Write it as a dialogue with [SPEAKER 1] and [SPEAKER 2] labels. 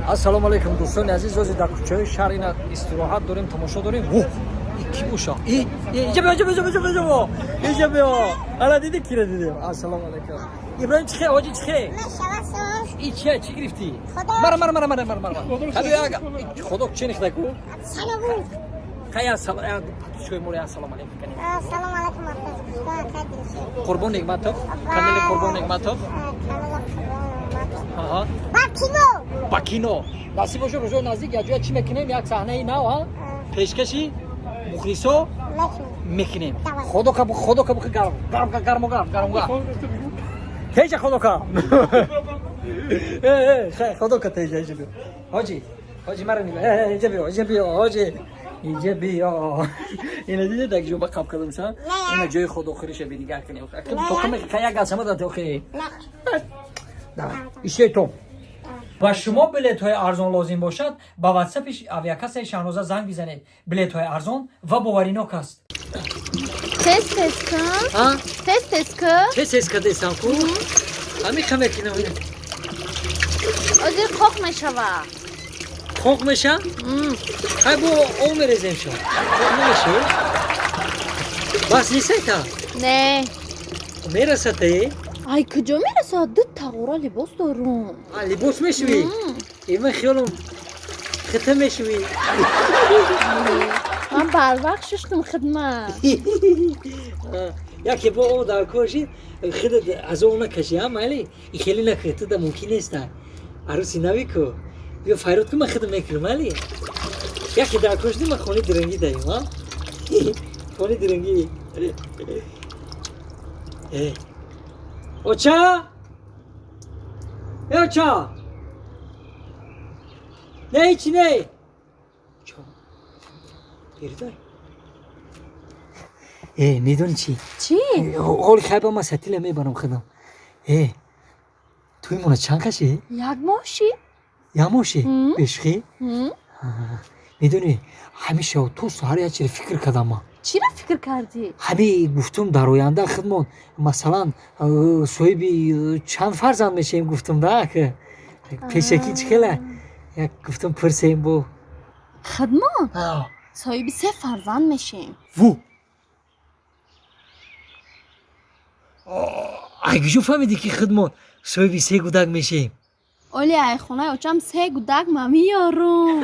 [SPEAKER 1] Ассалому алайкум, дӯстони азиз. Ҳозир дар кӯчаҳои шаҳр ина истироҳат дорем, тамошо дорем. Ки боша? Иҷа биё, иҷа биё, иҷа биё, иҷа биё, иҷа биё. Ала диди, кира дидем. Ассалому алайкум, Иброҳим. Чихе, ҳоҷи, чихе? И чия, чӣ гирифтӣ? Мара, мара, мара, мара, мара, мара. Худо че нихта ку? Хай, подписчикои моро ассалому алайкум канем.
[SPEAKER 2] Ассалому алайкум.
[SPEAKER 1] Қурбон Нигматов, канали Қурбон Нигматов.
[SPEAKER 2] Ба кино.
[SPEAKER 1] Ба кино. Насиб бошо, рӯзои наздик якҷоя чӣ мекунем? Як саҳнаи нав пешкаши мухлисо мекунем. Худо ка, худо ка, гарм гарм, гармо гарм, гарм гарм. Теҷа, худо ка, худо ка, теҷа, иҷа биё, ҳоҷи, ҳоҷи, мара нигоҳ, иҷа биё, иҷа биё, ҳоҷи, иҷа биё. Ина диде, даг ҷоба қаб кардамса, ина ҷои худохӯриша бинигар кунем. Тоқа як галсама да тоқи. Давай, иште том. Ба шумо билетҳои арзон лозим бошад, ба ватсапи авиакассаи Шаҳноза занг бизанед. Билетҳои арзон ва боваринок аст.
[SPEAKER 3] Тез, тез кун, тез, тез кун.
[SPEAKER 1] Тез, тез кардесам ку, ҳамин мекунам.
[SPEAKER 3] Озир қоқ мешава.
[SPEAKER 1] Қоқ меша? Хай, бо об мерезем, шо қоқ намеши. Бас несайта?
[SPEAKER 3] Не.
[SPEAKER 1] Мерасате?
[SPEAKER 3] Ай, куҷо мерасад? Ду тағора либос дорум.
[SPEAKER 1] Либос мешӯӣ? Ман хиёлам хита мешӯӣ.
[SPEAKER 3] Ман барвақт шуштум хидмат.
[SPEAKER 1] Яке бо об дар кор шид, худат азоб накашӣ, а майли, и хеле накунӣ, туда мумкин неста, арӯси нави ку. Биё, файрод ку, ман худам мекунам, майли. Яке дар кор шиди, ман хони дирангӣ даем, а хони дирангӣ. Э, оча, э, оча, не, ҳечи не. Оча беридай. Э, медони чӣ?
[SPEAKER 3] Чӣ?
[SPEAKER 1] Ҳоли хайба, ман сатила мебарам худам. Э, туи мона чанд каши?
[SPEAKER 3] Як моҳ шид.
[SPEAKER 1] Як моҳ ши? Бешухӣ? Медони, ҳамеша ту саҳар як чиро фикр кардам ман.
[SPEAKER 3] Чиро фикр кардӣ?
[SPEAKER 1] Ҳамин гуфтум, дар оянда худмон, масалан, соҳиби чанд фарзанд мешавем, гуфтум да, пешакӣ чӣ хела як гуфтум, пурсем бо.
[SPEAKER 3] Хидмон соҳиби се фарзанд мешем.
[SPEAKER 1] Ву, ай куҷо фаҳмидӣ, ки худмон соҳиби се гудак мешавем?
[SPEAKER 3] Оли ай хонаи очам се гудак ма меёрум.